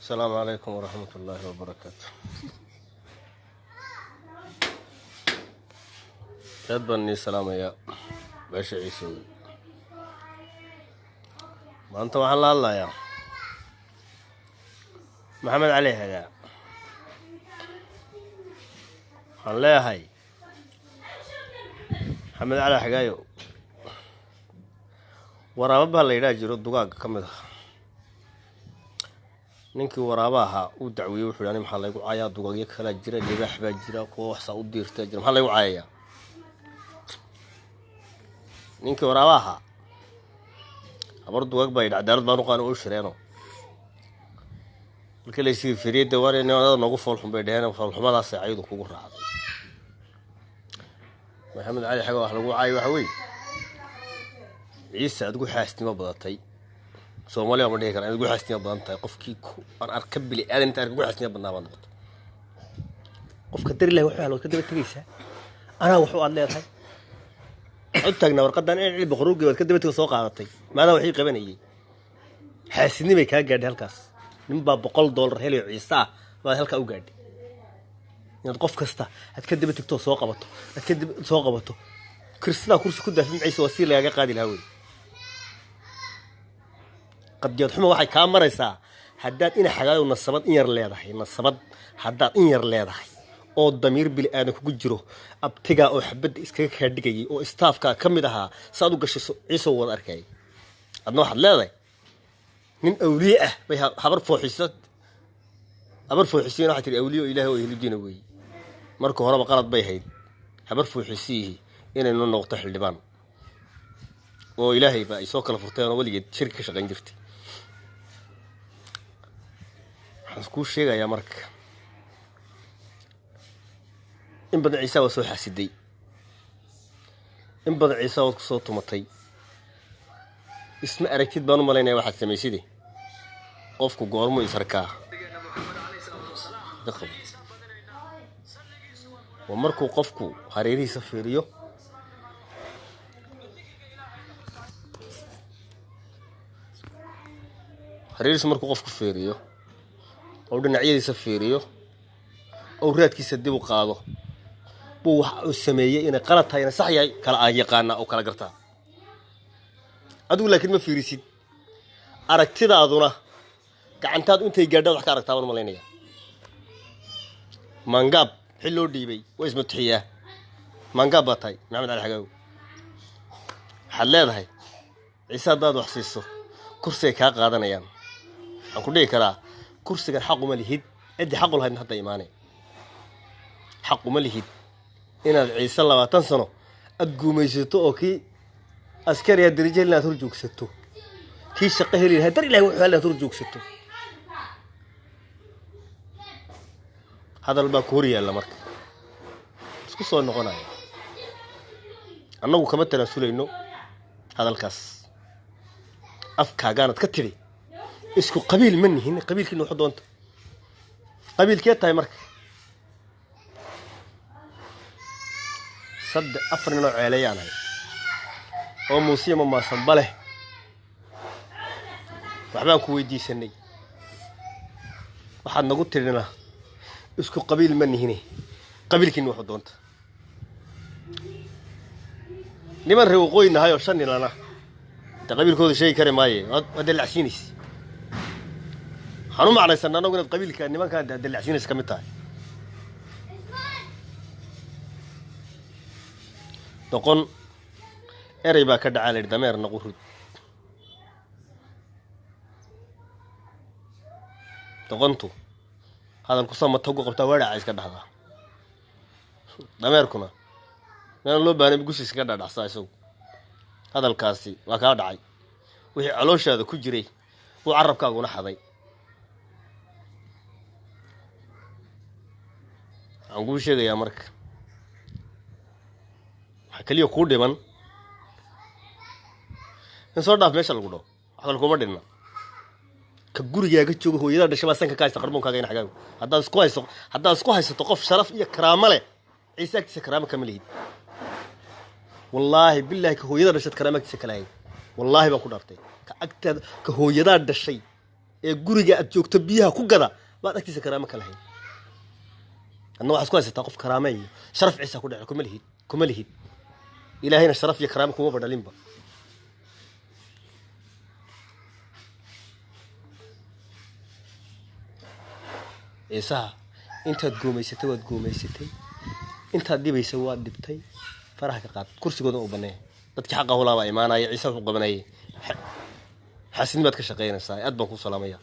Asalaamu calaykum waraxmat ullaahi wabarakaatu. Aad baan nii salaamayaa beesha Ciise. Wey maanta waxaan la hadlayaa Maxamed Cali Hagaa. Waxaan leeyahay Maxamed Cali Xagaayo, waraaba baa la yidhaha jiro dugaagga ka mid ah. Ninkii waraaba ahaa uu dacweeyey, wuxuu yidhi: "Ani maxaa laygu caayaa? Dugaagyo kalaa jira, libaax baa jira, kuwa waxsaa u diirtaa jira, maxaa laygu caayayaa?" Ninkii waraaba ahaa habar dugaag baa yidhi: "Cadaalad baan u qaani u shireeno." Markii laysii firiyey, dee waar adada noogu foolxun bay dheheen, foolxumadaasay caydu kugu raacday. Maxamed Cali Xaga, wax lagu caayo waxa weeye Ciise adigu xaasnimo badatay. Soomaaliya ma dhihi kara inaad ugu xaasnimo badan tahay. Qofkii aan arka bili aadan inta arka ugu xaasnimo badnaa baad noqotay. Qofka dari lahi wuxuu helo waad ka daba tegaysaa. Anaa waxu aad leedahay waxaad u taagnaa warqadan in cili boqorugi waad ka daba tego soo qaadatay, maadaa waxii qabanayay. Xaasidnimay kaa gaadhay halkaas. Ninbaa $100 helayo Ciise ah baad halkaa u gaadhay inaad qof kasta aad ka daba tegtoo soo qabato, aad ka daba soo qabato. Kirsidaa kursi ku daafin Ciise waa si lagaaga qaadi lahaa wey. Qadiyad xuma waxay kaa maraysaa haddaad ina Xagaayo nasabad in yar leedahay, nasabad haddaad in yar leedahay oo damiir bili aadan kugu jiro, abtigaa oo xabadda iskaga kaa dhigayay oo istaafkaa ka mid ahaa saaad u gashay Ciise wada arkayay. Adna waxaad leedahay nin awliye ah bay habar fooxisa, habar fooxisiin. Waxay tihi awliye oo Ilaahay oo ehludiina weeye. Marka horeba qalad bay hayd habar fooxisiyihi inaynu noqoto xildhibaan oo Ilaahay ba ay soo kala furteen oo weligeed shirki ka shaqayn jirtay. Waxaan kuu sheegayaa marka, in badan Ciise waa soo xasiday, in badan Ciise waad ku soo tumatay. Isma aragtid baan u malaynaya waxaad samayside. Qofku goormuu is arkaa? Waa markuu qofku hareerihiisa fiiriyo. Hareerihiisa markuu qofku fiiriyo oo dhinacyadiisa fiiriyo oo raadkiisa dib u qaado buu wax uu sameeyey inay qalad tahay, inay sax yahay kala aan yaqaanaa oo kala gartaa. Adigu laakiin ma fiirisid, aragtidaaduna gacantaadu intay gaadhaad wax ka aragtaa baan malaynaya. Maangaab xil loo dhiibay waa ismatixiyaa. Maangaab baa tahay Maxamed Cali Xagaago. Waxaad leedahay Ciise haddaad wax siiso kursigay kaa qaadanayaan. Waxaan ku dhihi karaa kursigan xaq uma lihid, ciddii xaq u lahaydna hadda imaanay. Xaq uma lihid inaad Ciise 20 sano aad guumaysato oo kii askariyaa darajo heli inaad hor joogsato, kii shaqo heli lahaa dar Ilahi wuxuu heli inaad hor joogsato. Hadal baa ku hor yaalla marka isku soo noqonaya. Annagu kama tanaasulayno hadalkaas afkaagaanad ka tidhi. Isku qabiil ma nihin, qabiilkiina waxu doonta. Qabiilkee tahay marka? Saddex afar ninoo ceeleeyaan ahay oo muusiya mamaasanba leh. Waxbaan ku weydiisanay, waxaad nagu tidhina isku qabiil ma nihine, qabiilkiina waxu doonta. Niman reer waqooyi nahay oo shan ninana inta qabiilkooda sheegi kari maaye waad dallacsiinaysa. Waxaan u macnaysanaa anagu inaad qabiilka nimankaan dallacsiinaysa ka mid tahay. Doqon erey baa ka dhacaa la yidhi, dameer naqurud. Doqontu hadalku sama tagu qabtaa, waadhaca iska dhahdaa. Dameerkuna meelan loo baahnay gushi iskaga dhadhacsaa isagu. Hadalkaasi waa kaa dhacay, wixii calooshaada ku jiray buu carabkaaguna xaday. Waxaan kuu sheegayaa marka, waxaa keliya kuu dhiman in soo dhaaf meesha lagu dhaho. Wax kale kuma dhinna. Ka gurigaaga jooga hooyadaa dhashay baa sanka ka haysta qarmuunkaaga in Xagaago. Haddaad isku hayso, haddaad isku haysato qof sharaf iyo karaamo leh, Ciise agtiisa karaamo kama lihid. Wallaahi bilaahi, ka hooyadaa dhashaad karaamo agtiisa kala hayd. Wallaahi baan ku dhaartay, ka agtaada ka hooyadaa dhashay. Ee guriga aad joogto biyaha ku gada baad agtiisa karaamo ka lahayn. Adna waxaad ku haysataa qof karaame iyo sharaf Ciisa ku dhace. Kuma lihid, kuma lihid. Ilaahayna sharaf iyo karaamo kuma badhalinba. Ciisaha intaad goomaysatay waad goomaysatay, intaad dhibaysa waad dhibtay. Faraha ka qaad, kursigooda u banee. Dadkii xaqa hulaabaa imaanaya. Ciise wuxuu qabanayay xaasinimaad ka shaqaynaysaa. Aad baan kuu salaamaya.